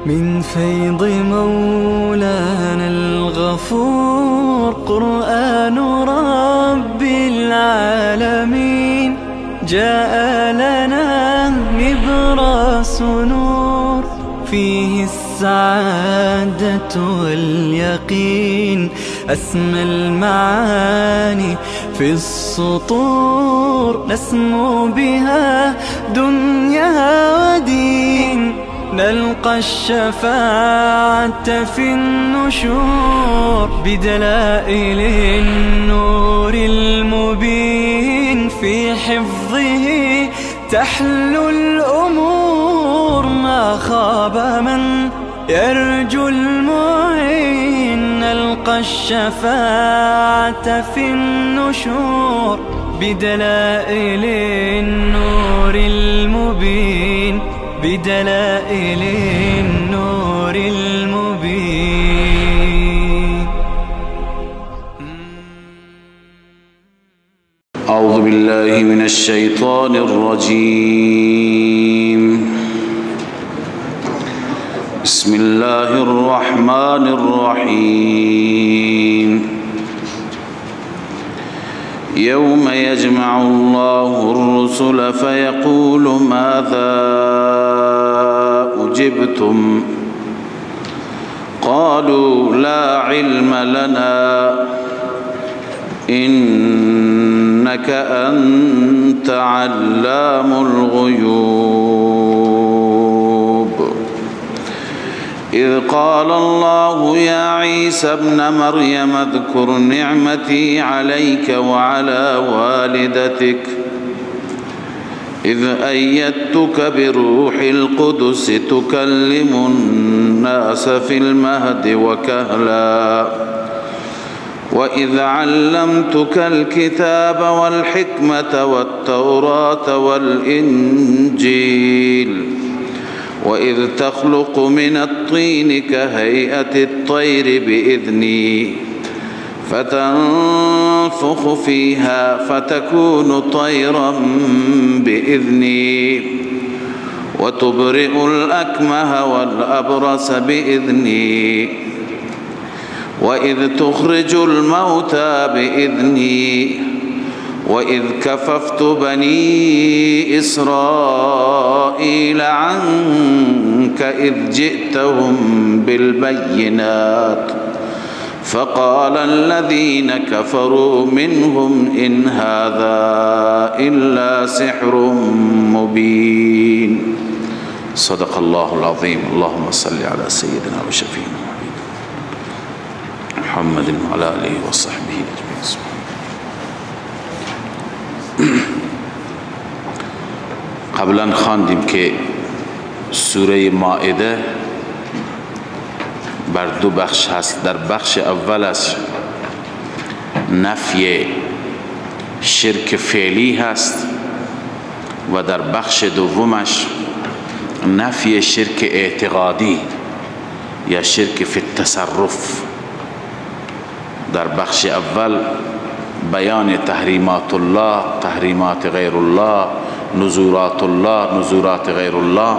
من فيض مولانا الغفور. قرآن رب العالمين جاء لنا نبراس نور، فيه السعادة واليقين، أسمى المعاني في السطور، نسمو بها دنيا ودين، نلقى الشفاعة في النشور، بدلائل النور المبين، في حفظه تحلو الأمور، ما خاب من يرجو المعين، نلقى الشفاعة في النشور، بدلائل النور المبين، بدلائل النور المبين. أعوذ بالله من الشيطان الرجيم. بسم الله الرحمن الرحيم. يوم يجمع الله الرسل فيقول ماذا أجبتم قالوا لا علم لنا إنك أنت علام الغيوب. إذ قال الله يا عيسى ابن مريم اذكر نعمتي عليك وعلى والدتك إذ أيدتك بروح القدس تكلم الناس في المهد وكهلا وإذ علمتك الكتاب والحكمة والتوراة والإنجيل وإذ تخلق من الطين كهيئة الطير بإذني فتنفخ فيها فتكون طيرا بإذني وتبرئ الأكمه والأبرص بإذني وإذ تخرج الموتى بإذني وإذ كففت بني إسرائيل عنك إذ جئتهم بالبينات فقال الذين كفروا منهم إن هذا إلا سحر مبين. صدق الله العظيم. اللهم صل على سيدنا وشفينا محمد وعلى آله وصحبه أجمعين. قبلا خواندیم که سوره مائده بر دو بخش هست. در بخش اولش نفی شرک فعلی هست و در بخش دومش نفی شرک اعتقادی یا شرک فی التصرف. در بخش اول بیان تحریمات الله، تحریمات غیر الله، نذورات الله، نذورات غیر الله،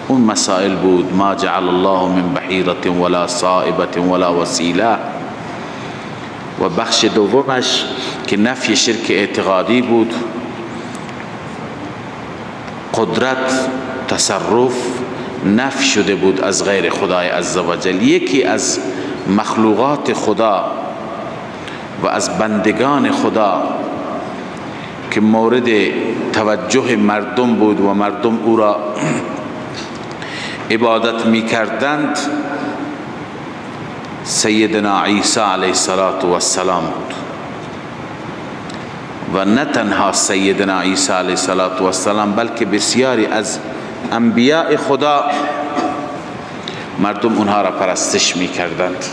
اون مسائل بود. ما جعل الله من بحیرة ولا صائبة ولا وسیله. و بخش دومش که نفی شرک اعتقادی بود، قدرت تصرف نفی شده بود از غیر خدای عزوجل. یکی از مخلوقات خدا و از بندگان خدا که مورد توجه مردم بود و مردم او را عبادت می کردند، سیدنا عیسی علیه السلام بود. و نه تنها سیدنا عیسی علیه السلام، بلکه بسیاری از انبیاء خدا مردم اونها را پرستش می کردند.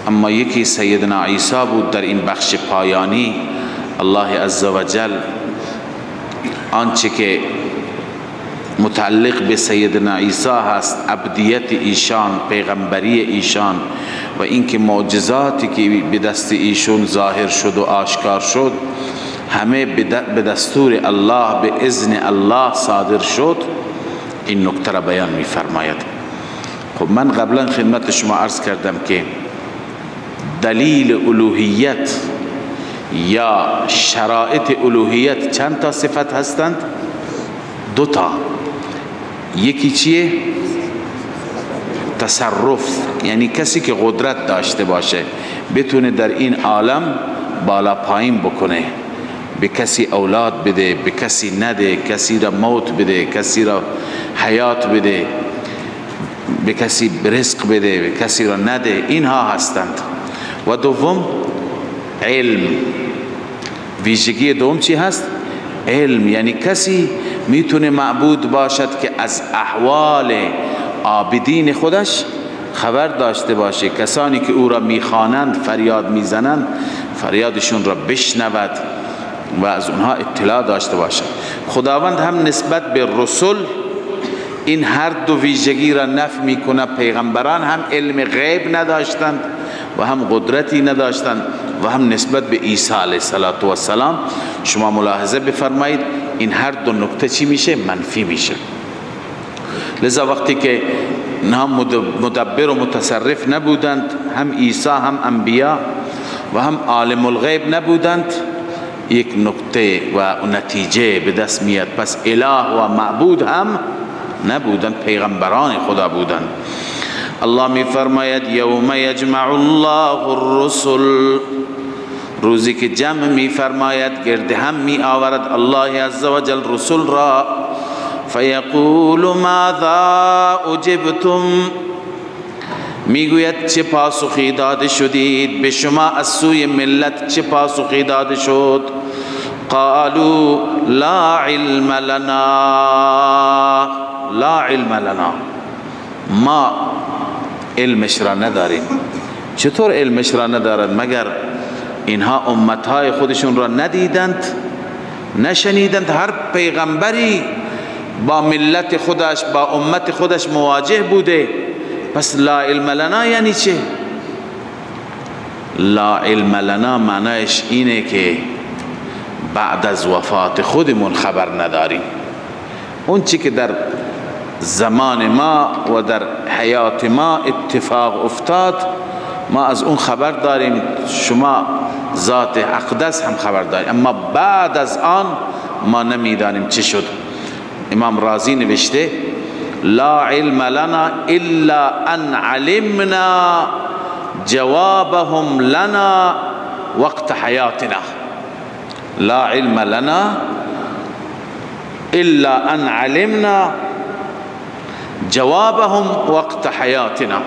اما یکی سیدنا عیسی بود. در این بخش پایانی الله عزوجل آنچه که متعلق به سیدنا عیسی هست، عبدیت ایشان، پیغمبری ایشان و اینکه معجزاتی که به دست ایشون ظاهر شد و آشکار شد، همه به دستور الله، به اذن الله صادر شد. این نکته را بیان می فرماید. خب من قبلا خدمت شما عرض کردم که دلیل الوهیت یا شرایط الوهیت چند تا صفت هستند؟ دو تا. یکی چیه؟ تصرف، یعنی کسی که قدرت داشته باشه بتونه در این عالم بالا پایین بکنه، به کسی اولاد بده، به کسی نده، کسی را موت بده، کسی را حیات بده، به کسی رزق بده، به کسی را نده، اینها هستند. و دوم علم. ویژگی دوم چی هست؟ علم، یعنی کسی میتونه معبود باشد که از احوال عابدین خودش خبر داشته باشه، کسانی که او را میخوانند، فریاد میزنند، فریادشون را بشنود و از اونها اطلاع داشته باشد. خداوند هم نسبت به رسول این هر دو ویژگی را نفی میکنه. پیغمبران هم علم غیب نداشتند و هم قدرتی نداشتند و هم نسبت به عیسی علیه السلام شما ملاحظه بفرمایید این هر دو نکته چی میشه؟ منفی میشه. لذا وقتی که نه مدبر و متصرف نبودند، هم عیسی هم انبیا و هم عالم الغیب نبودند، یک نکته و نتیجه به دست میاد. پس اله و معبود هم نبودند، پیغمبران خدا بودند. الله می فرماید یوم یجمع الله الرسل، روزی که جمع می فرماید، گرد هم می آورد الله عزوجل رسول را. فیقول ماذا اجبتم، میگوید چه پاسخی داده شدید به شما، از سوی ملت چه پاسخی داده شد؟ قالوا لا علم لنا، لا علم لنا، ما علمش را نداریم. چطور علمش را ندارند؟ مگر اینها امتهای خودشون را ندیدند، نشنیدند؟ هر پیغمبری با ملت خودش، با امت خودش مواجه بوده. پس لا علم لنا یعنی چه؟ لا علم لنا معنیش اینه که بعد از وفات خودمون خبر نداریم. اون چی که در زمان ما و در حیات ما اتفاق افتاد ما از اون خبر داریم، شما ذات اقدس هم خبر داریم، اما بعد از آن ما نمیدانیم چه شد. امام رازی نوشته لا علم لنا الا ان علمنا جوابهم لنا وقت حیاتنا، لا علم لنا الا ان علمنا جوابهم وقت حیاتنا،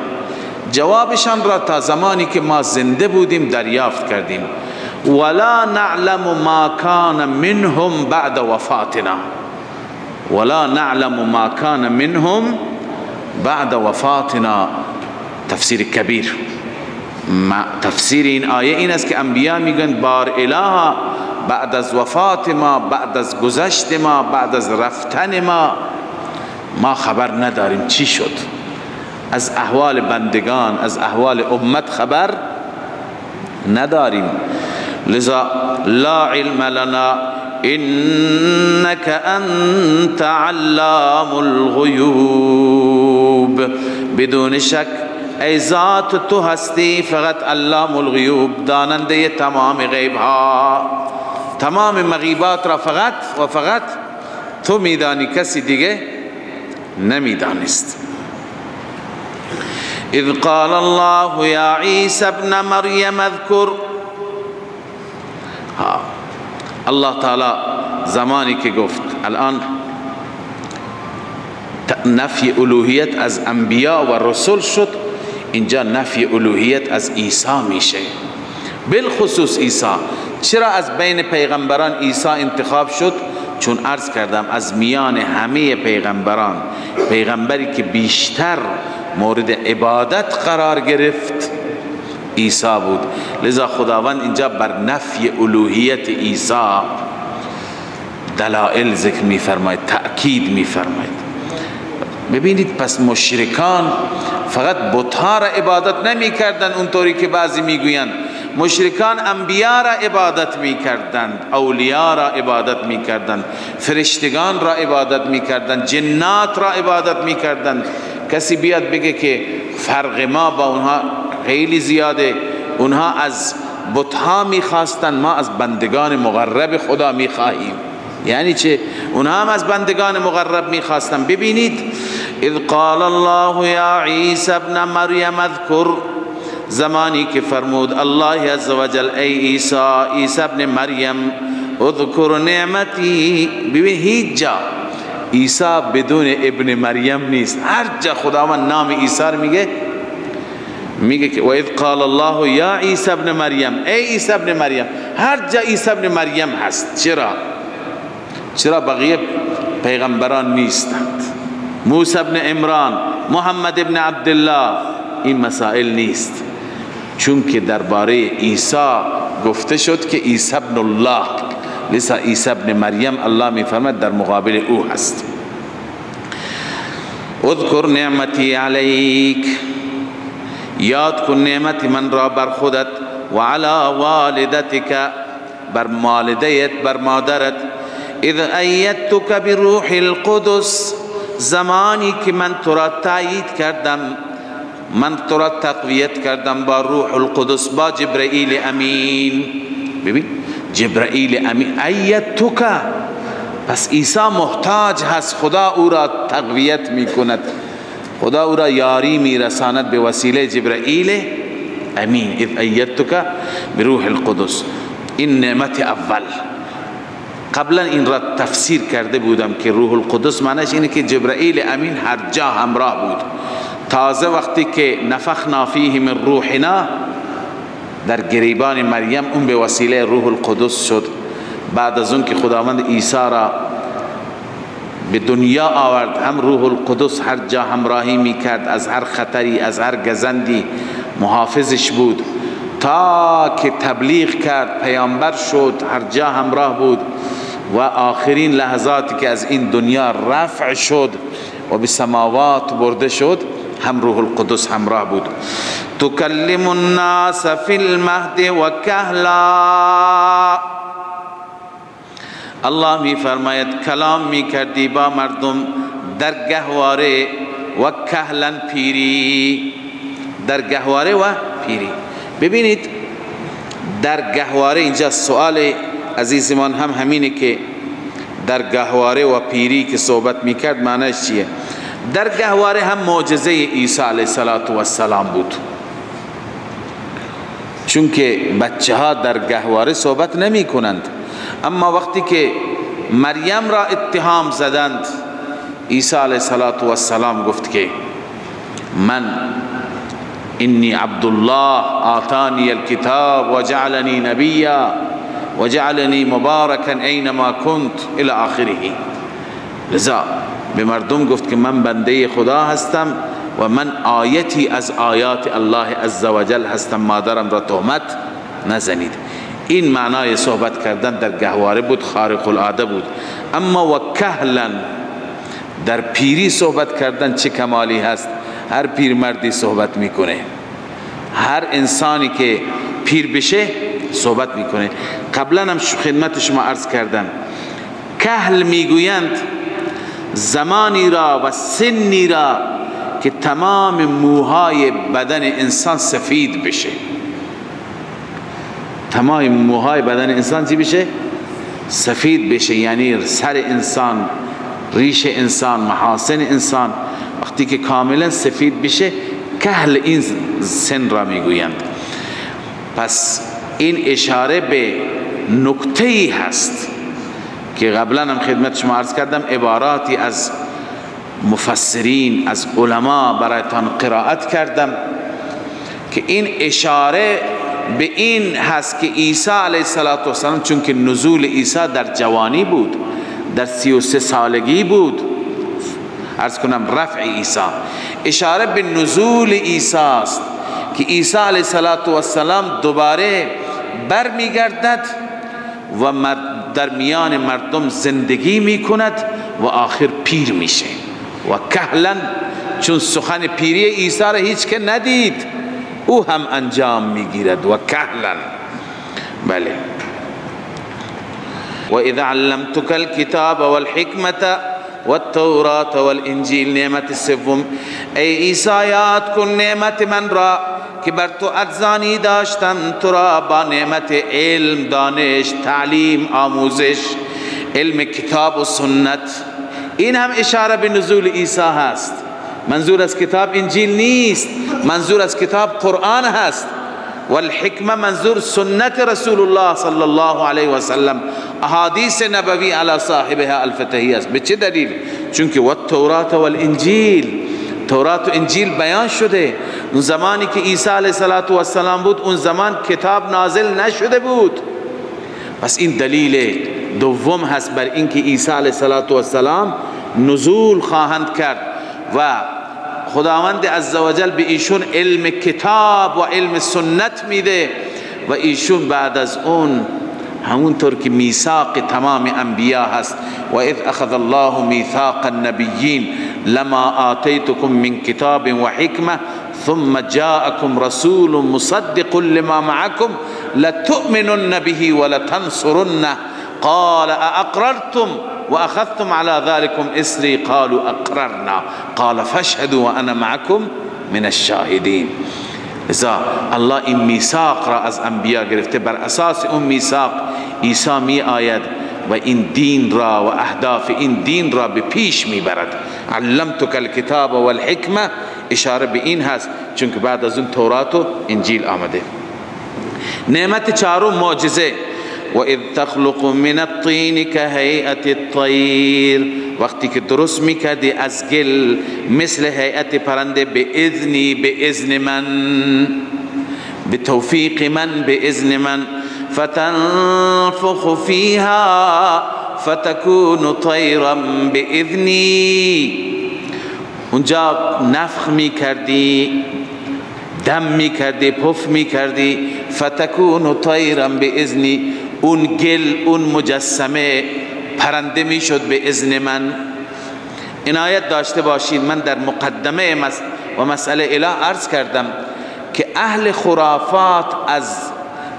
جوابشان را تا زمانی که ما زنده بودیم دریافت کردیم. ولا نعلم ما کان منهم بعد وفاتنا، ولا نعلم ما کان منهم بعد وفاتنا. تفسیر کبیر، تفسیر این آیه این است که انبیا میگن بار اله بعد از وفات ما، بعد از گذشت ما، بعد از رفتن ما، ما خبر نداریم چی شد. از احوال بندگان، از احوال امت خبر نداریم. لذا لا علم لنا انك انت علام الغیوب، بدون شک ای ذات تو هستی فقط علام الغیوب، داننده تمام غیب ها، تمام مغیبات را فقط و فقط تو میدانی، کسی دیگه نمیدانست. اذ قال الله یا عیسی ابن مریم اذکر، الله تعالی زمانی که گفت، الان نفی الوهیت از انبیا و رسول شد، اینجا نفی الوهیت از عیسی میشه، بالخصوص عیسی. چرا از بین پیغمبران عیسی انتخاب شد؟ چون عرض کردم از میان همه پیغمبران پیغمبری که بیشتر مورد عبادت قرار گرفت عیسی بود. لذا خداوند اینجا بر نفی الوهیت عیسی دلائل ذکر می فرماید، تأکید می فرماید. ببینید پس مشرکان فقط بت‌ها را عبادت نمی کردن اونطوری که بعضی میگویند، مشرکان انبیا را عبادت می کردند، اولیا را عبادت می کردند، فرشتگان را عبادت می کردند، جنات را عبادت می کردند. کسی بیاد بگه که فرق ما با اونها خیلی زیاده، اونها از بتها می خواستند، ما از بندگان مقرب خدا می خواهیم. یعنی چه؟ اونها هم از بندگان مقرب می خواستند. ببینید، اذ قال الله یا عیسی ابن مریم اذکر، زمانی که فرمود الله عزوجل ای عیسی، عیسی ابن مریم، اذکر نعمتی. ببین هیچ جا عیسی بدون ابن مریم نیست. هر جا خداوند نام عیسی رو میگه، میگه که و اذ قال الله یا عیسی ابن مریم، ای عیسی ابن مریم. هر جا عیسی ابن مریم هست. چرا؟ چرا بقیه پیغمبران نیستند؟ موسی ابن عمران، محمد ابن عبدالله، این مسائل نیست. چون که درباره عیسی گفته شد که عیسی ابن الله، لذا عیسی ابن مریم الله میفرماید در مقابل او هست. اذکر نعمتی علیک، یاد کن نعمت من را بر خودت، و علی والدتک، بر والدیت، بر مادرت، اذ ایدتک بروح القدس، زمانی که من تو را تایید کردم، من تو را تقویت کردم با روح القدس، با جبرئیل امین. ببین جبرئیل امین، ایدتک، پس عیسی محتاج هست، خدا او را تقویت میکند، خدا او را یاری میرساند به وسیله جبرئیل امین. اذ ایدتک بروح القدس. این نعمت اول. قبلا این را تفسیر کرده بودم که روح القدس معنیش اینه که جبرئیل امین هر جا همراه بود. تازه وقتی که نفخنا فیه من روحنا، در گریبان مریم اون به وسیله روح القدس شد. بعد از اون که خداوند عیسی را به دنیا آورد، هم روح القدس هر جا همراهی میکرد، از هر خطری، از هر گزندی محافظش بود، تا که تبلیغ کرد، پیامبر شد، هر جا همراه بود و آخرین لحظاتی که از این دنیا رفع شد و به سماوات برده شد، هم روح القدس همراه بود. تکلم الناس فی المهد و کهلا، الله می فرماید کلام می کردی با مردم در گهواره و کهلا پیری، در گهواره و پیری. ببینید در گهواره، اینجا سوال عزیزمان هم همینه که در گهواره و پیری که صحبت میکرد معنیش چیه؟ در گهواره هم معجزه عیسی علیه السلام بود، چون که بچه ها در گهواره صحبت نمی کنند. اما وقتی که مریم را اتهام زدند، عیسی علیه السلام گفت که من انی عبدالله آتانی الکتاب وجعلنی نبیا وجعلنی مبارکا اینما کنت الی آخره. لذا به مردم گفت که من بنده خدا هستم و من آیتی از آیات الله عزوجل هستم، مادرم را تهمت نزنید. این معنای صحبت کردن در گهواره بود، خارق العاده بود. اما و کهلا، در پیری صحبت کردن چه کمالی هست؟ هر پیرمردی صحبت میکنه، هر انسانی که پیر بشه صحبت میکنه. قبلا هم خدمت شما عرض کردم، کهل میگویند زمانی را و سنی را که تمام موهای بدن انسان سفید بشه. تمام موهای بدن انسان چی بشه؟ سفید بشه، یعنی سر انسان، ریش انسان، محاسن انسان وقتی که کاملا سفید بشه کهل این سن را میگویند. پس این اشاره به نکته‌ای هست که قبلا هم خدمت شما عرض کردم، عباراتی از مفسرین، از علما برایتان قرائت کردم که این اشاره به این هست که عیسی علیه السلام، چون که نزول عیسی در جوانی بود، در 33 سالگی بود، عرض کنم رفع عیسی، اشاره به نزول عیسی است که عیسی علیه السلام دوباره برمیگردد و در میان مردم زندگی میکند و آخر پیر میشه. و کهلا، چون سخن پیری عیسی را هیچ که ندید، او هم انجام میگیرد. و کهلا، بله. و اذا علمتك الكتاب والحکمة والتوراة والانجیل. نعمت سوم، ای عیسی یاد کن نعمت من را که بر تو ارزانی داشتم، تو را با نعمت علم، دانش، تعلیم، آموزش، علم کتاب و سنت. این هم اشاره به نزول عیسی هست. منظور از کتاب انجیل نیست، منظور از کتاب قرآن هست. والحکمه منظور سنت رسول الله صلی الله علیه و سلم، احادیث نبوی علی صاحبها الفتحی است. به چه دلیل؟ چون که والتورات والانجیل، تورات و انجیل بیان شده. اون زمانی که عیسی علیه السلام بود، اون زمان کتاب نازل نشده بود. پس این دلیل دوم هست بر اینکه عیسی علیه السلام نزول خواهند کرد و خداوند عزوجل به ایشون علم کتاب و علم سنت میده و ایشون بعد از اون همونطور که میثاق تمام انبیا هست، و اذ اخذ الله میثاق النبیین لما آتیتکم من کتاب و حکمه ثم جاءکم رسول مصدق لما معکم لتؤمنن به ولتنصرنه قال ااقررتم واخذتم على ذلكم اصري قالوا اقررنا قال فاشهدوا وانا معكم من الشاهدين. لذا الله این میثاق را از انبیا گرفته، بر اساس اون میثاق عیسی می آید و این دین را و اهداف این دین را به پیش میبرد. علمتک الکتاب والحکمه اشاره به این هست، چون که بعد از اون تورات و انجیل آمده. نعمت چهارم معجزه، و اذ تخلق من الطین كهیئة الطیر، وقتی که درست میکردی از گل مثل هیئت پرنده، به اذنی، به اذن من، به توفیق من، به اذن من، فتنفخ فیها فتكون طیرا باذنی. اونجا نفخ میکردی، دم میکردی، پف میکردی، فتكون طیرا باذنی، اون گل، اون مجسمه پرنده میشد به اذن من. عنایت داشته باشید، من در مقدمه و مسئله اله عرض کردم که اهل خرافات از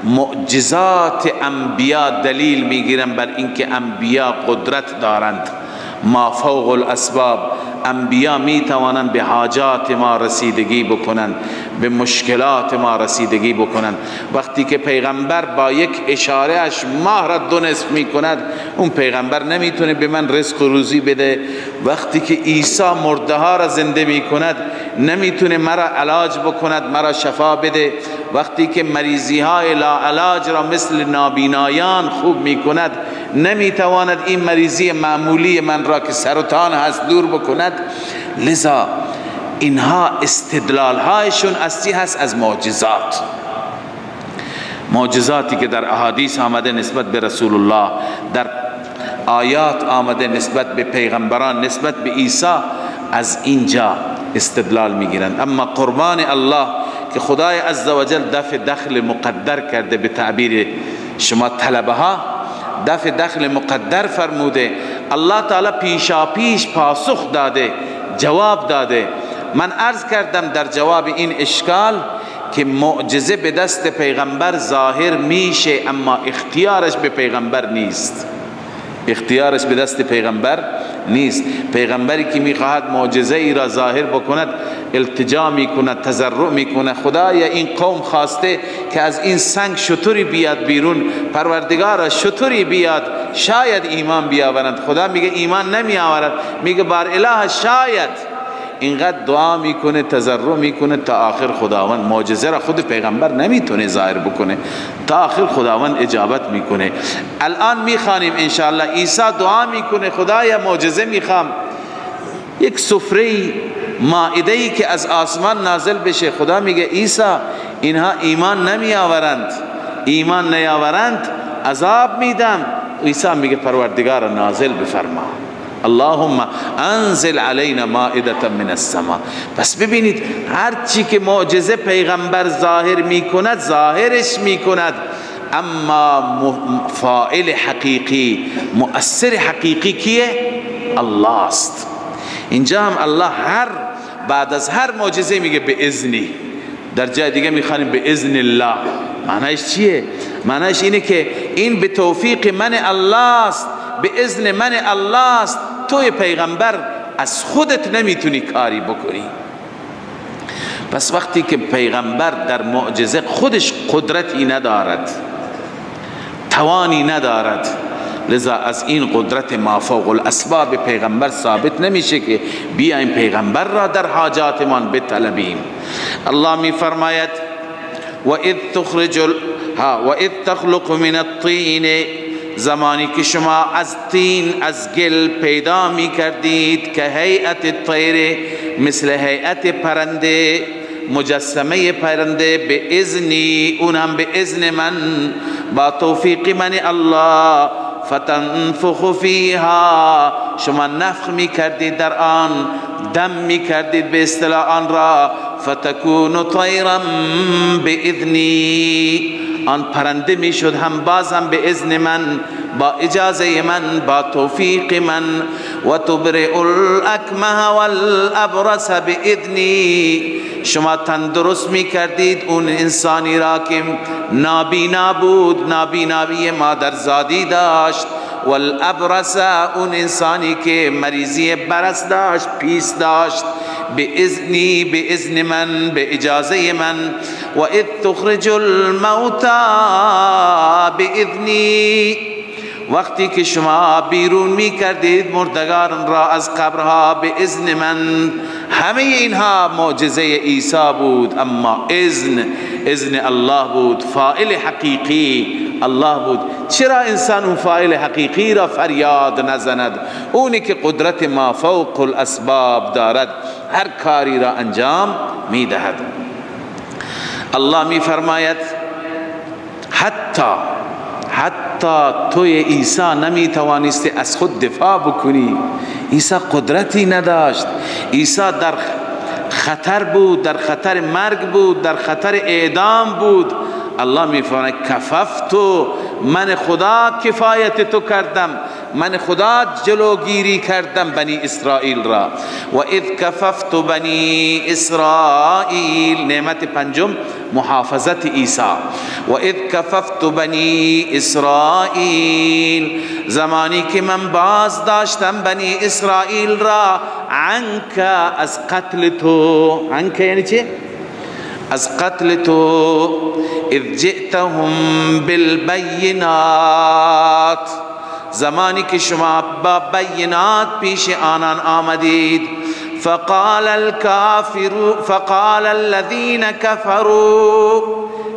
معجزات انبیا دلیل میگیرن بر اینکه انبیا قدرت دارند، ما فوق الاسباب، انبیا میتوانند به حاجات ما رسیدگی بکنند، به مشکلات ما رسیدگی بکنند. وقتی که پیغمبر با یک اشاره اش ماه را دو نصف میکند، اون پیغمبر نمیتونه به من رزق و روزی بده. وقتی که عیسی مرده ها را زنده میکند، نمیتونه مرا علاج بکند، مرا شفا بده. وقتی که مریضی های لا علاج را مثل نابینایان خوب میکند، نمیتواند این مریضی معمولی من را که سرطان هست دور بکند. لذا اینها استدلال هایشون اصلی هست از معجزات، معجزاتی که در احادیث آمده نسبت به رسول الله، در آیات آمده نسبت به پیغمبران، نسبت به عیسی، از اینجا استدلال میگیرند. اما قربان الله که خدای عزوجل دفع دخل مقدر کرده، به تعبیر شما طلبه ها دفع دخل مقدر فرموده، الله تعالی پیشا پیش پاسخ داده، جواب داده. من عرض کردم در جواب این اشکال که معجزه به دست پیغمبر ظاهر میشه، اما اختیارش به پیغمبر نیست، اختیارش به دست پیغمبر نیست. پیغمبری که میخواهد معجزه ای را ظاهر بکند، التجا میکند، تضرع میکنه، خدایا این قوم خواسته که از این سنگ شتری بیاد بیرون، پروردگارا شتری بیاد، شاید ایمان بیاورند. خدا میگه ایمان نمیآورد، میگه بار اله شاید. اینقدر دعا میکنه، تضرع میکنه تا آخر خداوند معجزه را خود پیغمبر نمیتونه ظاهر بکنه، تا آخر خداوند اجابت میکنه. الان میخوانیم انشاءالله عیسی دعا میکنه، خدایا معجزه میخوام، یک سفره مائده که از آسمان نازل بشه. خدا میگه عیسی اینها ایمان نمیآورند، ایمان نیاورند عذاب میدم. عیسی میگه پروردگار نازل بفرما، اللهم انزل علینا مائده من السماء. پس ببینید هر چی که معجزه پیغمبر ظاهر میکند، ظاهرش میکند، اما فاعل حقیقی، مؤثر حقیقی کیه؟ الله است. اینجا هم الله هر بعد از هر معجزه میگه به اذنی، در جای دیگه میخوانیم به اذن الله. معنیش چیه؟ معنیش اینه که این به توفیق من الله است، به اذن من الله است. توی پیغمبر از خودت نمیتونی کاری بکنی. پس وقتی که پیغمبر در معجزه خودش قدرتی ندارد، توانی ندارد، لذا از این قدرت ما فوق الاسباب پیغمبر ثابت نمیشه که بیایم پیغمبر را در حاجاتمان بطلبیم. الله می فرماید و اذ تخرج و اذ تخلق من الطین، زمانی که شما از طین، از گل پیدا می کردید که هیئت الطیر، مثل هیئت پرنده، مجسمه پرنده، به اذنی، اونم به اذن من، با توفیق من الله، فتنفخ فیها، شما نفخ می کردید در آن، دم می کردید به اصطلاح آن را، فتکون طیرا باذنی، آن پرنده می شد هم باز هم به اذن من، با اجازه من، با توفیق من. و تبرئ الاکمه والابرص باذنی، شما تندرست می کردید اون انسانی را که نابینا بود، نابینایی مادرزادی داشت، والابرص، اون انسانی که مریضی برص داشت، پیس داشت، باذنی، باذن من، به اجازه من. و اذ تخرج الموتی باذنی، وقتی که شما بیرون می کردید مردگان را از قبرها به اذن من. همه اینها معجزه عیسی بود، اما اذن، اذن الله بود، فاعل حقیقی الله بود. چرا انسان اون فاعل حقیقی را فریاد نزند؟ اونی که قدرت ما فوق الاسباب دارد، هر کاری را انجام می دهد. الله می فرماید حتی توی عیسی نمی توانستی از خود دفاع بکنی. عیسی قدرتی نداشت، عیسی در خطر بود، در خطر مرگ بود، در خطر اعدام بود. الله می فرماید کففتو، من خدا کفایت تو کردم، من خدا جلوگیری کردم بنی اسرائیل را. و اذ کففت بنی اسرائیل، نعمت پنجم محافظت عیسی. و اذ کففت بنی اسرائیل، زمانی که من باز داشتم بنی اسرائیل را، عنک، از قتل تو. عنک یعنی چه؟ از قتل تو. اذ جئتهم بالبینات، زمانی که شما با بینات پیش آنان آمدید. فقال الكافر، فقال الذين كفروا،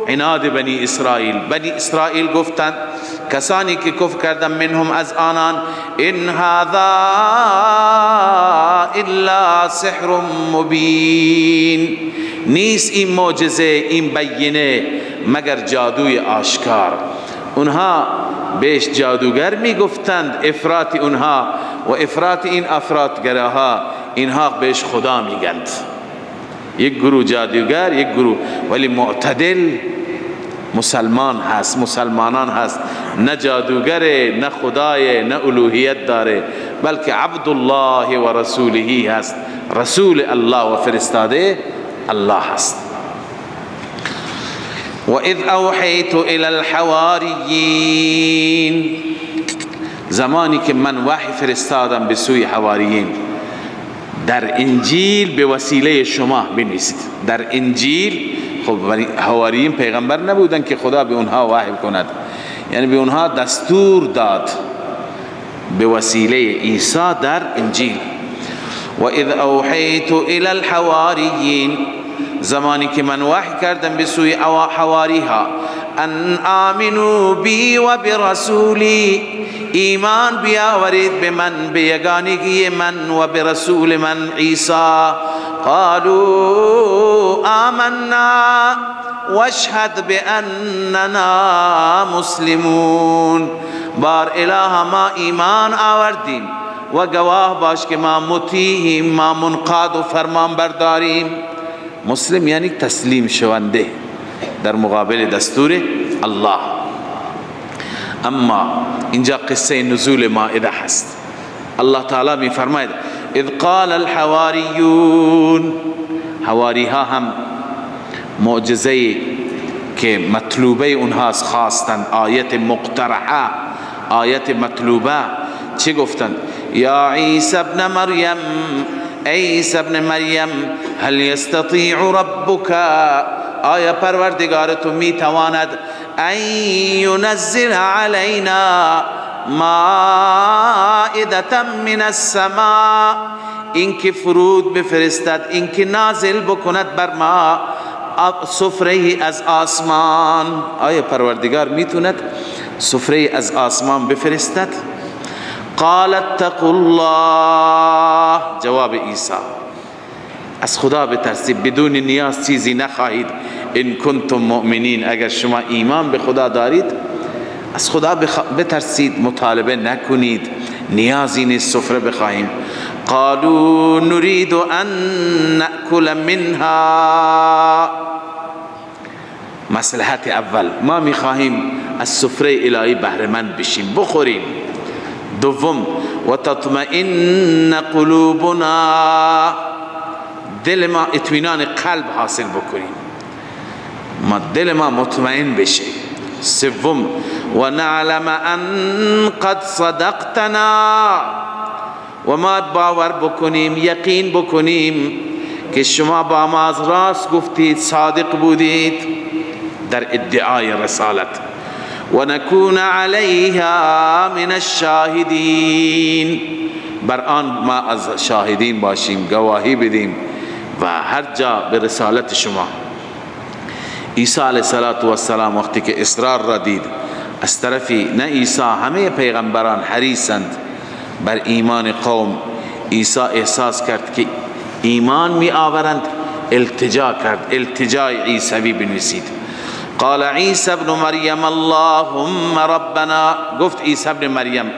عناد بنی اسرائیل، بنی اسرائیل گفتند، کسانی که کفر کردند، منهم، از آنان، ان هذا الا سحر مبین، نیست این معجزه، این بینه، مگر جادوی آشکار. اونها بهش جادوگر میگفتند، افراط اونها و افراط این افراطگراها، اینها بهش خدا میگند. یک گروه جادوگر، یک گروه ولی معتدل مسلمان هست، مسلمانان هست، نه جادوگر، نه خدای، نه الوهیت داره، بلکه عبدالله و رسوله هست، رسول الله و فرستاده الله هست. و اذ اوحیت الی الحواریین، زمانی که من وحی فرستادم به سوی حواریین، در انجیل به وسیله شما بنویسید. در انجیل، خب حواریین پیغمبر نبودن که خدا به اونها وحی کند، یعنی به اونها دستور داد به وسیله عیسی در انجیل. و اذ اوحیت الی الحواریین، زمانی که من وحی کردم به سوی حواریها، ان آمنوا بی و برسولی، ایمان بیاورید به من، به یگانگی من و به رسول من عیسی. قالوا آمنا واشهد باننا مسلمون، بار اله ما ایمان آوردیم و گواه باش که ما مطیعیم، ما منقاد و فرمان برداریم. مسلم یعنی تسلیم شونده در مقابل دستور الله. اما اینجا قصه نزول مائده هست. الله تعالی می فرماید اذ قال الحواریون، حواریها هم معجزه که مطلوبه اونهاست خواستند، آیت مقترحه، آیت مطلوبه. چه گفتند؟ یا عیسی ابن مریم، عیسی ابن مریم، هل یستطیع ربک، آیا پروردگار تو میتواند ان ینزل علینا مائدة من السماء، اینکه فرود بفرستد، اینکه نازل بکند بر ما سفره از آسمان. آیا پروردگار میتوند سفره از آسمان بفرستد؟ قال اتقوا الله، جواب عیسی، از خدا بترسید، بدون نیاز چیزی نخواهید، ان کنتم مؤمنین، اگر شما ایمان به خدا دارید از خدا بترسید، مطالبه نکنید، نیازی نیست سفره بخواهیم. قالوا نريد ان نأكل منها، مصلحت اول، ما میخواهیم از سفره الهی بهره مند بشیم، بخوریم. دوم، و تطمئن قلوبنا، دل ما اطمینان قلب حاصل بکنیم، ما دل ما مطمئن بشه. سوم، و نعلم ان قد صدقتنا، و ما باور بکنیم، یقین بکنیم که شما با ما از راست گفتید، صادق بودید در ادعای رسالت. و نکون علیها من الشاهدین، بر آن ما از شاهدین باشیم، گواهی بدیم و هر جا به رسالت شما. عیسی علیه السلام وقتی که اصرار را دید از طرفی، نه عیسی، همه پیغمبران حریصند بر ایمان قوم، عیسی احساس کرد که ایمان می آورند، التجا کرد، التجای عیسوی بنویسید. قال عیسی ابن مریم اللهم ربنا، گفت عیسی ابن مریم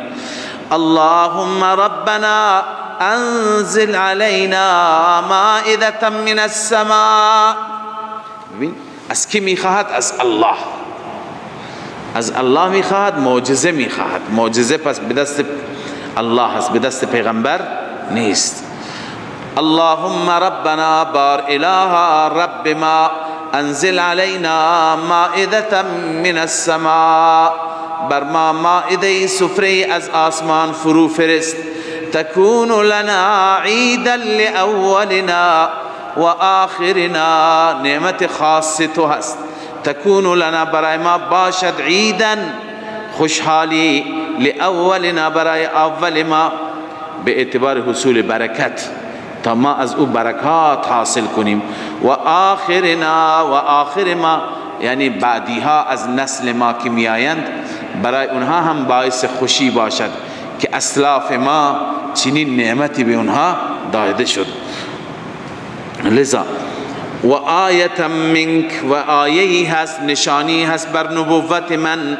اللهم ربنا انزل علینا مائدة من السماء. ببین از کی میخواهد؟ از الله. از الله میخواهد، معجزه میخواهد. معجزه پس به دست الله هست، به دست پیغمبر نیست. اللهم ربنا، بار اله رب ما، انزل علینا مائدة من السماء، بر ما مائده سفره از آسمان فرو فرست. تکون لنا عیدا لأولنا و آخرنا، نعمت خاص تو هست. تکون لنا، برای ما باشد، عیدا خوشحالی، لأولنا برای اول ما، به اعتبار حصول برکت، تا ما از او برکات حاصل کنیم. و آخرنا، و آخر ما یعنی بعدیها از نسل ما که میآیند، برای اونها هم باعث خوشی باشد که اسلاف ما چنین نعمتی به اونها داده شد. لذا و آیة منک، و آیه‌ای هست، نشانی هست بر نبوت من.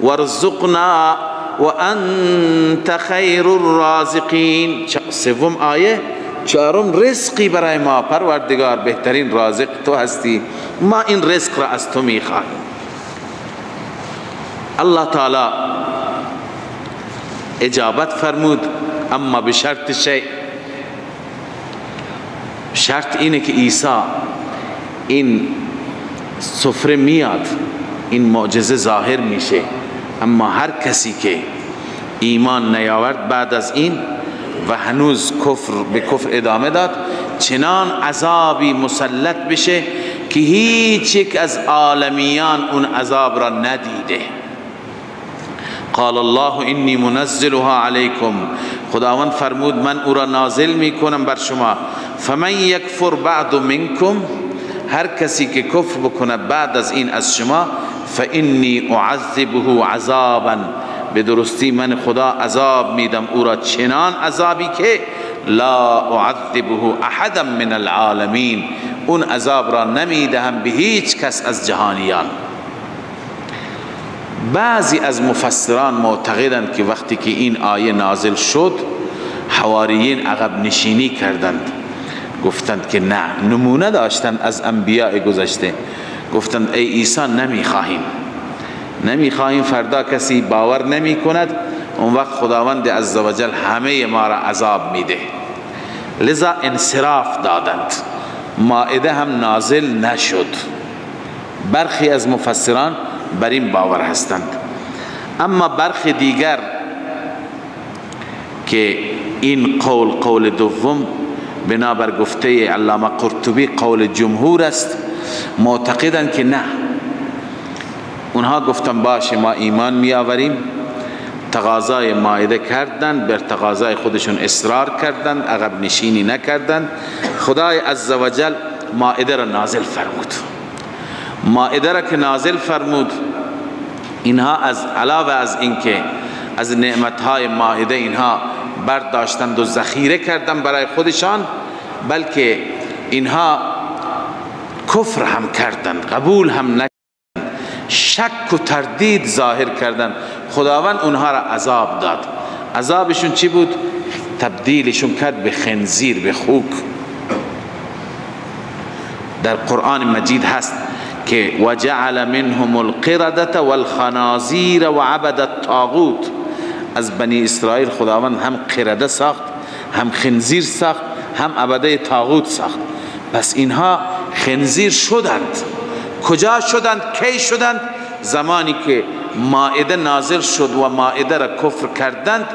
وارزقنا و انت خیر الرازقین، سوم آیه. چهارم رزقی برای ما، پروردگار بهترین رازق تو هستی، ما این رزق را از تو میخواهیم. الله تعالی اجابت فرمود، اما به شرط شیء. شرط اینه که عیسی این سفره میاد، این معجزه ظاهر میشه، اما هر کسی که ایمان نیاورد بعد از این و هنوز کفر به کفر ادامه داد، چنان عذابی مسلط بشه که هیچ یک از عالمیان اون عذاب را ندیده. قال الله انی منزلها علیکم، خداوند فرمود من او را نازل میکنم بر شما. فمن یکفر بعد منکم، هر کسی که کفر بکنه بعد از این از شما، فانی اعذبه عذابا، به درستی من خدا عذاب میدم او را، چنان عذابی که لا اعذبه احدا من العالمین، اون عذاب را نمیدهم به هیچ کس از جهانیان. بعضی از مفسران معتقدند که وقتی که این آیه نازل شد، حواریین عقب نشینی کردند، گفتند که نه، نمونه داشتند از انبیاء گذشته، گفتند ای عیسی نمیخواهیم، نمیخواهیم فردا کسی باور نمی کند، اون وقت خداوند عزوجل همه ما را عذاب میده. لذا انصراف دادند، مائده هم نازل نشد. برخی از مفسران بر این باور هستند. اما برخی دیگر که این قول، قول دوم، بنابر گفته علامه قرطبی قول جمهور است، معتقدند که نه، اونها گفتن باشه ما ایمان می آوریم، تقاضای مائده کردند، بر تقاضای خودشون اصرار کردند، عقب نشینی نکردند. خدای عزوجل مائده را نازل فرمود. مائده را که نازل فرمود، اینها از علاوه از اینکه از نعمتهای مائده اینها برداشتند و ذخیره کردند برای خودشان، بلکه اینها کفر هم کردند، قبول هم نکردند، شک و تردید ظاهر کردند. خداوند اونها را عذاب داد. عذابشون چی بود؟ تبدیلشون کرد به خنزیر، به خوک. در قرآن مجید هست که وجعل منهم القردة والخنازیر وعبد الطاغوت. از بنی اسرائیل خداوند هم قرده ساخت، هم خنزیر ساخت، هم عبده طاغوت ساخت. پس اینها خنزیر شدند. کجا شدند؟ کی شدند؟ زمانی که مائده نازل شد و مائده را کفر کردند،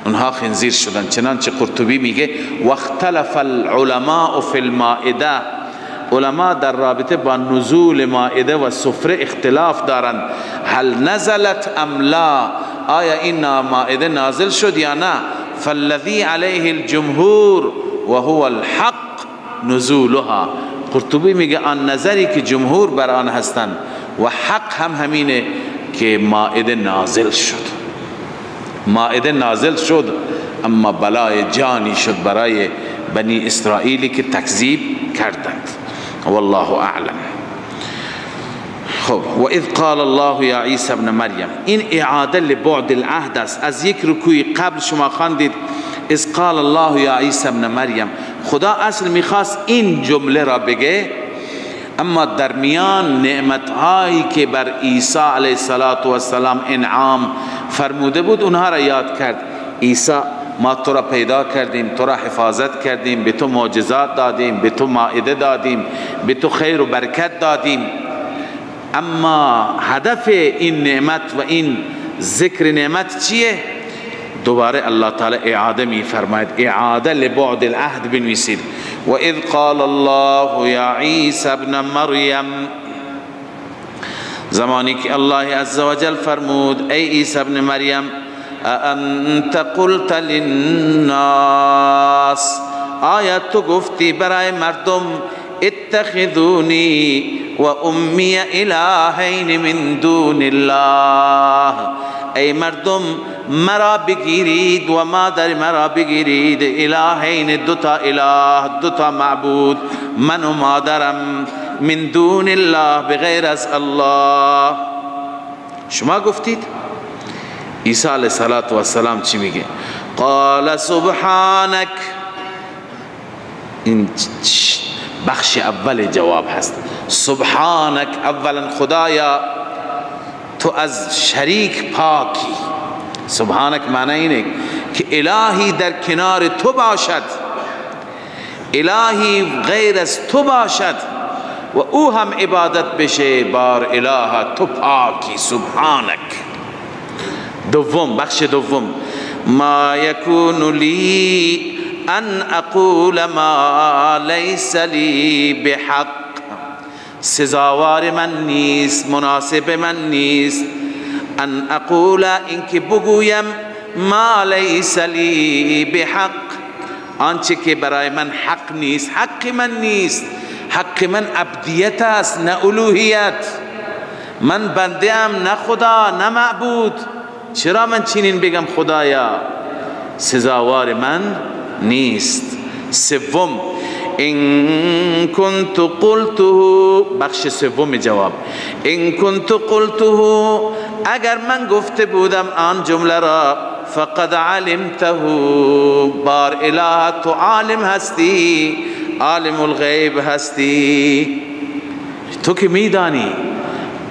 اونها خنزیر شدند. چنانچه قرطبی میگه واختلف العلماء فی المائده، علما در رابطه با نزول مائده و سفره اختلاف دارند. هل نزلت ام لا، آیا این مائده نازل شد یا نه؟ فالذی علیه الجمهور و هو الحق نزولها. قرطبی میگه آن نظری که جمهور بر آن هستند و حق هم همینه که مائده نازل شد. مائده نازل شد، اما بلای جانی شد برای بنی اسرائیلی که تکذیب کردند. والله اعلم. خب و اذ قال الله یا عیسی ابن مریم، این اعاده لبعد العهد است. از یک رکوع قبل شما خواندید اذ قال الله یا عیسی ابن مریم. خدا اصل میخواست این جمله را بگه، اما در میان نعمتهایی که بر عیسی علیه السلام انعام فرموده بود اونها را یاد کرد. عیسی ما تو را پیدا کردیم، تو را حفاظت کردیم، به تو معجزات دادیم، به تو مائده دادیم، به تو خیر و برکت دادیم. اما هدف این نعمت و این ذکر نعمت چیه؟ دوباره الله تعالی اعاده می فرماید، اعاده لبعد العهد بنویسید. و اذ قال الله یا عیسی ابن مریم، زمانی که الله عزوجل فرمود ای عیسی ابن مریم، انت قلت للناس، آیا تو گفتی برای مردم اتخذونی و امی الهین من دون الله، ای مردم مرا بگیرید و مادر مرا بگیرید، الهین دوتا اله، دوتا معبود، من و مادرم، من دون الله، بغیر از الله. شما گفتید؟ عیسی علیه السلام چی میگه؟ قال سبحانک. این بخش اول جواب هست. سبحانک، اولا خدایا تو از شریک پاکی. سبحانک معنی اینه که الهی در کنار تو باشد، الهی غیر از تو باشد و او هم عبادت بشه، بار اله تو پاکی، سبحانک. دوم، بخش دوم، ما یکون لی ان اقول ما لیس لی بحق، سزاوار من نیست، مناسب من نیست، ان اقول، اینکه بگویم، ما لیس لی بحق، آنچه که برای من حق نیست، حق من نیست، حق من عبدیت است نه الوهیت، من بنده ام نه خدا نه معبود، چرا من چنین بگم خدایا؟ سزاوار من نیست. سوم، ان كنت قلته، بخش سوم جواب، ان كنت قلته، اگر من گفته بودم آن جمله را، فقد علمته، بار اله تو عالم هستی، عالم الغیب هستی، تو که میدانی.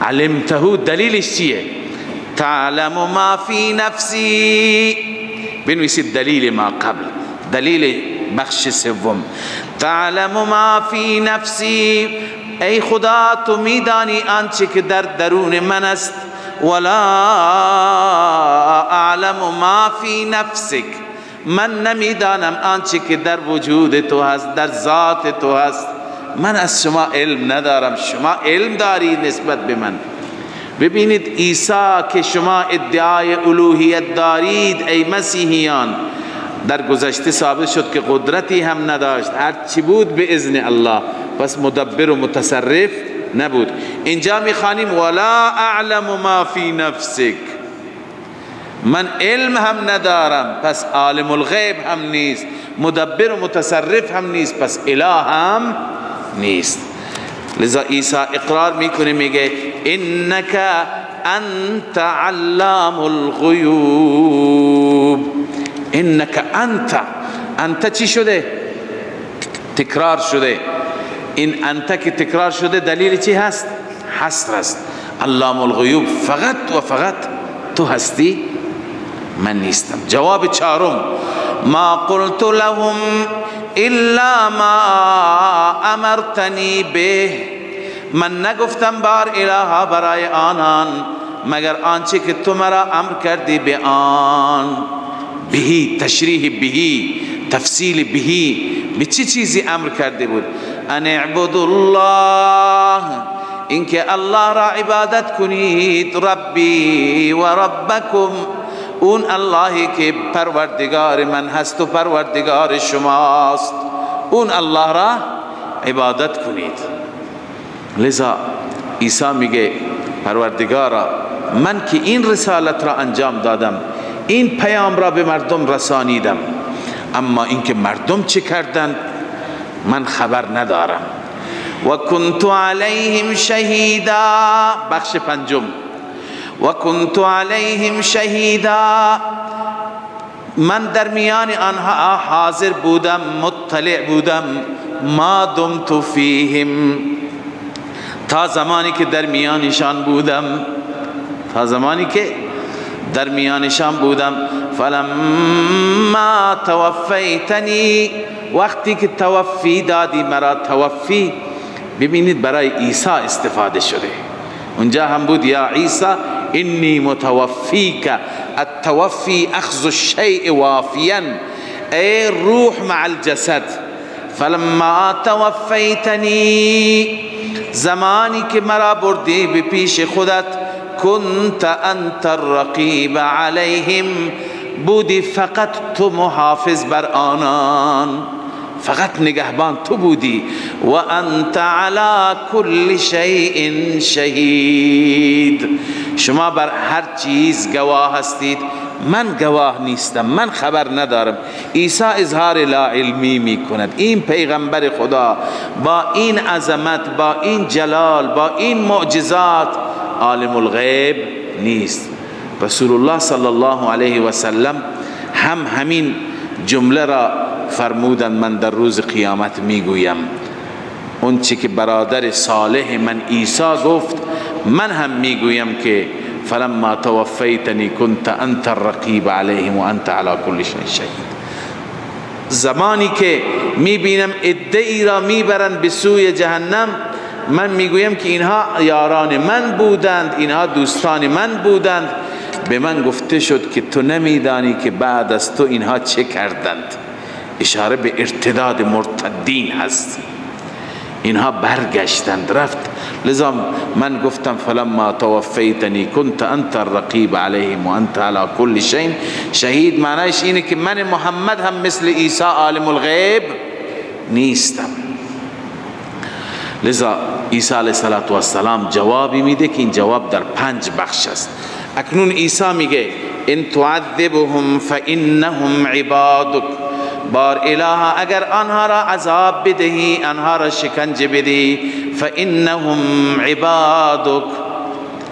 علمته دلیلش چیه؟ تعلم ما فی نفسی. بنویسید دلیل ما قبل، دلیل بخش سوم. تعلم ما فی نفسی، ای خدا تو میدانی آنچه که در درون من است. ولا اعلم ما فی نفسک، من نمیدانم آنچه که در وجود تو هست، در ذات تو هست. من از شما علم ندارم، شما علم داری نسبت به من. ببینید عیسی که شما ادعای الوهیت دارید ای مسیحیان، در گذشته ثابت شد که قدرتی هم نداشت، هر چی بود به اذن الله، پس مدبر و متصرف نبود. اینجا میخوانیم ولا اعلم ما فی نفسک، من علم هم ندارم، پس عالم الغیب هم نیست، مدبر و متصرف هم نیست، پس اله هم نیست. لذا عیسی اقرار میکنه، میگه انک انت علام الغیوب. انک انت، انت چی شده؟ تکرار شده. این انت که تکرار شده دلیل چی هست؟ حصر است. علام الغیوب فقط و فقط تو هستی، من نیستم. جواب چهارم، ما قلت لهم الا ما امرتنی به، من نگفتم بار الها برای آنان مگر آنچه که تو مرا امر کردی به آن. بهی، تشریح بهی، تفصیل بهی، به چه چیزی امر کرده بود؟ ان اعبدوا الله، اینکه الله را عبادت کنید، ربی و ربکم، اون اللهی که پروردگار من هست و پروردگار شماست، اون الله را عبادت کنید. لذا عیسی میگه پروردگارا من که این رسالت را انجام دادم، این پیام را به مردم رسانیدم، اما اینکه مردم چه کردند من خبر ندارم. و کنت علیهم شهیدا، بخش پنجم، و کنت علیهم شهیدا، من در میان آنها حاضر بودم، مطلع بودم، ما دمت فیهم، تا زمانی که در میانشان بودم، تا زمانی که در میانشان بودم. فلما توفیتنی، وقتی که توفی دادی مرا، توفی ببینید برای عیسی استفاده شده، اونجا هم بود یا عیسی انی متوفیک، التوفی اخذ الشیء وافیا، ای روح مع الجسد. فلما توفیتنی، زمانی که مرا بردی به پیش خودت، کنت انت الرقیب علیهم، بودی فقط تو محافظ بر آنان، فقط نگهبان تو بودی. و انت علی کل شیء شهید، شما بر هر چیز گواه هستید، من گواه نیستم، من خبر ندارم. عیسی اظهار لا علمی می کند. این پیغمبر خدا با این عظمت، با این جلال، با این معجزات عالم الغیب نیست. رسول الله صلی الله علیه و سلم هم همین جمله را فرمودند، من در روز قیامت میگویم اون چی که برادر صالح من عیسی گفت، من هم میگویم که فلما توفیتنی کنت انت الرقیب علیهم و انت علی کل شیء شهید. زمانی که میبینم عده‌ای را میبرند به سوی جهنم، من میگویم که اینها یاران من بودند، اینها دوستان من بودند. به من گفته شد که تو نمیدانی که بعد از تو اینها چه کردند. اشاره به ارتداد مرتدین هست، اینها برگشتند رفت. لذا من گفتم فلما توفیتنی کنت انت الرقیب علیهم و انت علی کل شیء شهید. معنیش اینه که من محمد هم مثل عیسی عالم الغیب نیستم. لذا عیسی علیه السلام جوابی میده که این جواب در 5 بخش است. اکنون عیسی میگه ان تعذبهم فانهم عبادک، بار اله اگر آنها را عذاب بدهی، آنها را شکنجه بدهی، فانهم عبادک،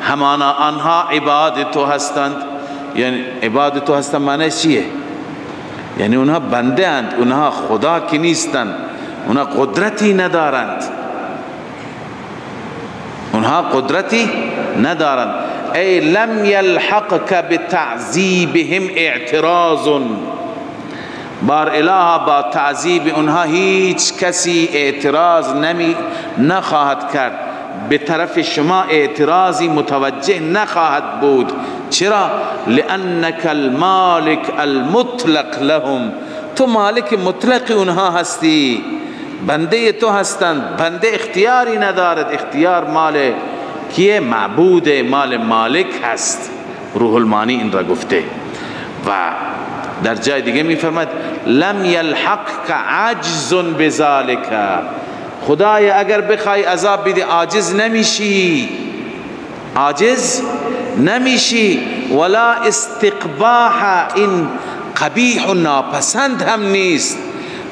همانا آنها عباد تو هستند. یعنی عباد تو هستند معنی چیه؟ یعنی اونها بنده اند، اونها خدا که نیستند، اونها قدرتی ندارند، اونها قدرتی ندارند. ای لم یلحقک بتعذیبهم اعتراض، بار اله با تعذیب اونها هیچ کسی اعتراض نخواهد کرد، به طرف شما اعتراضی متوجه نخواهد بود. چرا؟ لانک المالک المطلق لهم، تو مالک مطلق اونها هستی، بنده تو هستند، بنده اختیاری ندارد، اختیار مال کیه؟ معبود، مال مالک هست. روح المانی این را گفته. و در جای دیگه میفرماد لم یلحقک عجز بذلک، خدای اگر بخوای عذاب بدی عاجز نمیشی، عاجز نمیشی. ولا استقباح، این قبیح و ناپسند هم نیست،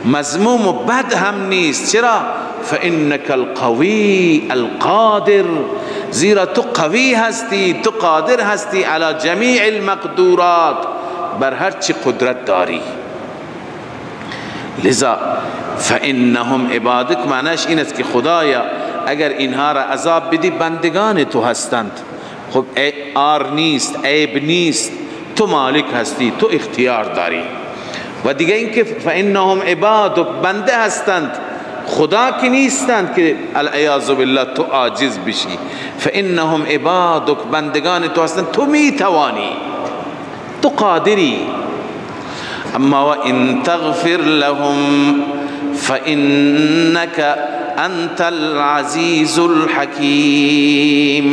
مذموم و بد هم نیست. چرا؟ فإنك القوی القادر، زیرا تو قوی هستی، تو قادر هستی، علی جمیع المقدورات، بر هر چی قدرت داری. لذا فإنهم عبادک معنیش این است که خدایا اگر اینها را عذاب بدی بندگان تو هستند، خب آر نیست، عیب نیست، تو مالک هستی، تو اختیار داری. و دیگه اینکه فإنهم عبادک، بنده هستند، خدا که نیستند که العیاذ بالله تو عاجز بشی. فإنهم عبادک، بندگان تو هستند، تو میتوانی، تو قادری. اما و ان تغفر لهم فإنك انت العزیز الحکیم،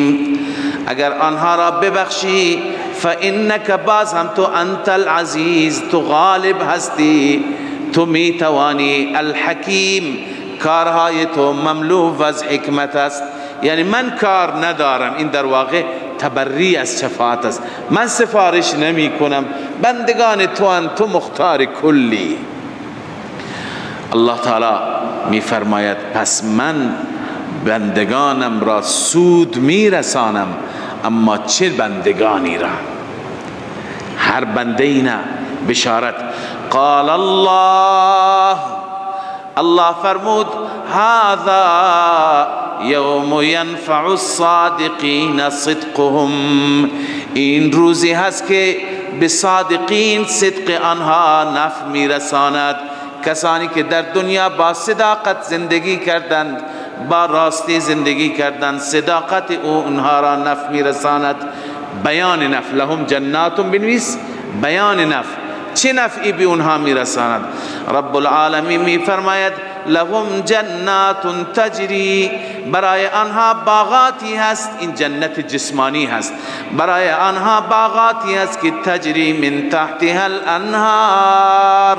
اگر آنها را ببخشی فإنك، باز هم تو انت العزیز، تو غالب هستی، تو میتوانی، الحکیم، کارهای تو مملو از حکمت است. یعنی من کار ندارم، این در واقع تبری از شفاعت است، من سفارش نمی کنم، بندگان تو ان، تو مختار کلی. الله تعالی می فرماید پس من بندگانم را سود می رسانم، اما چه بندگانی را؟ هر بنده ای نه. بشارت قال الله، الله فرمود هذا یوم ینفع الصادقین صدقهم، این روزی هست که به صادقین صدق آنها نفع میرساند. کسانی که در دنیا با صداقت زندگی کردند، با راستی زندگی کردند، صداقت او اونها را نفع میرساند. بیان نفع، لهم جنات، بنویس بیان نفع، چه نفعی به اونها میرساند؟ رب العالمین میفرماید لهم جنات تجری، برای آنها باغاتی هست، این جنت جسمانی هست، برای آنها باغاتی هست که تجری من تحتها الانهار،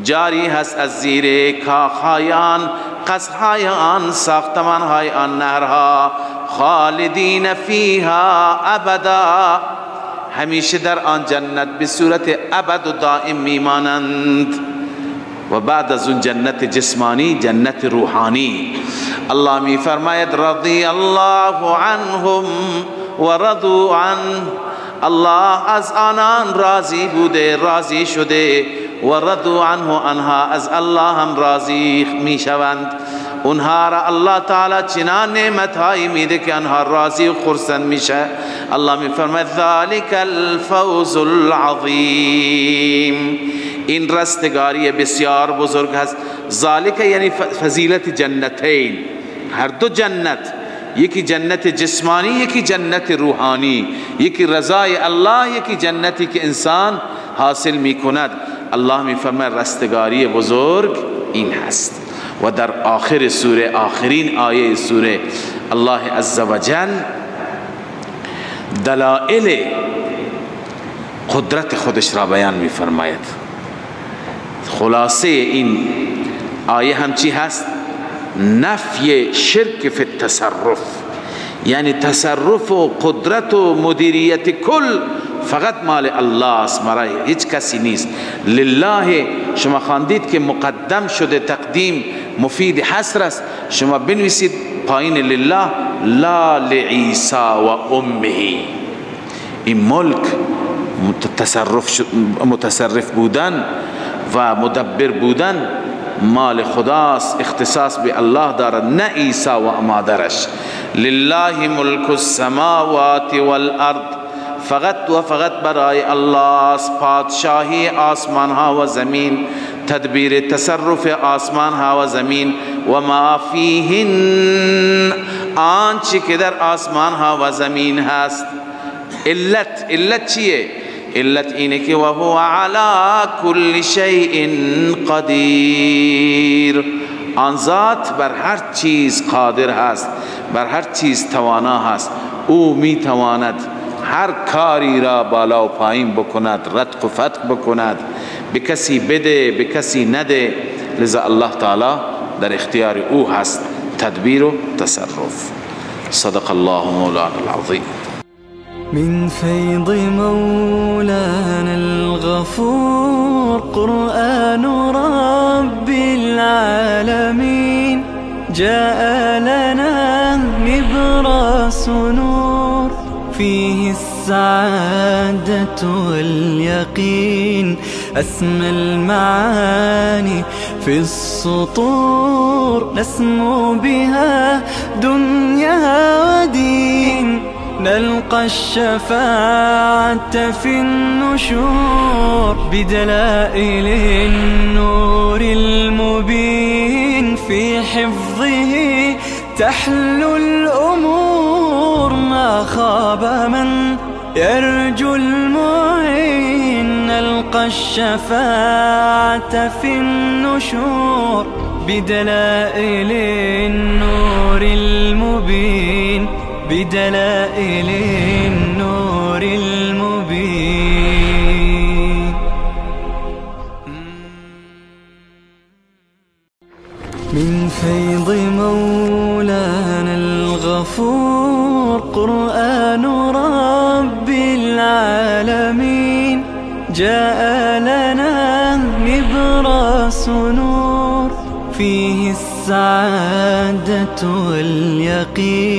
جاری هست از زیر کاخهای آن، قصرهای آن، ساختمانهای آن، نهرها، خالدین فیها ابدا، همیشه در آن جنت به صورت ابد و دائم میمانند. و بعد از اون جنت جسمانی، جنت روحانی. الله می فرماید رضی الله عنهم و رضوا عنه، الله از آنان راضی بوده، راضی شده، و رضوا عنه، آنها از الله هم راضی می شوند. اونها را الله تعالی چنان نعمت هایی میده که آنها راضی و خرسند میشه. الله می فرماید ذلک الفوز العظیم، این رستگاری بسیار بزرگ هست. ذالک یعنی فضیلت جنتین، هر دو جنت، یکی جنت جسمانی، یکی جنت روحانی، یکی رضای الله، یکی جنتی که انسان حاصل میکند. الله میفرماید رستگاری بزرگ این هست. و در آخر سوره، آخرین آیه سوره، الله عزوجل دلائل قدرت خودش را بیان میفرماید. خلاصه این آیه هم چی هست؟ نفی شرک فی التصرف، یعنی تصرف و قدرت و مدیریت کل فقط مال الله است، برای هیچ کسی نیست. لله، شما خواندید که مقدم شده، تقدیم مفید حصر است. شما بنویسید پایین لله، لا لعیسی و امه. این ملک متصرف بودن و مدبر بودن مال خداست، اختصاص به الله دارد، نه عیسی و مادرش. لله ملک السماوات والارض فقط و فقط برای الله است. پادشاهی آسمان ها و زمین، تدبیر تصرف آسمان ها و زمین، و ما فیهن، آنچه که در آسمان ها و زمین هست. علت چیه؟ علت اینه که و هو علی کل شیء قدیر، آن ذات بر هر چیز قادر هست، بر هر چیز توانا هست. او می تواند هر کاری را بالا و پایین بکند، رتق و فتق بکند، به کسی بده به کسی نده. لذا الله تعالی در اختیار او هست تدبیر و تصرف. صدق الله مولانا العظیم. من فیض مولانا الغفور قرآن رب العالمین جاء لنا نبراس نور فيه السعادة واليقين أسمى المعاني في السطور نسمو بها دنيا ودين نلقى الشفاعة في النشور بدلائل النور المبين في حفظه تحلو الأمور ما خاب من يرجو المعين نلقى الشفاعة في النشور بدلائل النور المبين بدلائل النور المبين. من فيض مولانا الغفور قرآن رب العالمين جاء لنا نبراس نور فيه السعادة واليقين.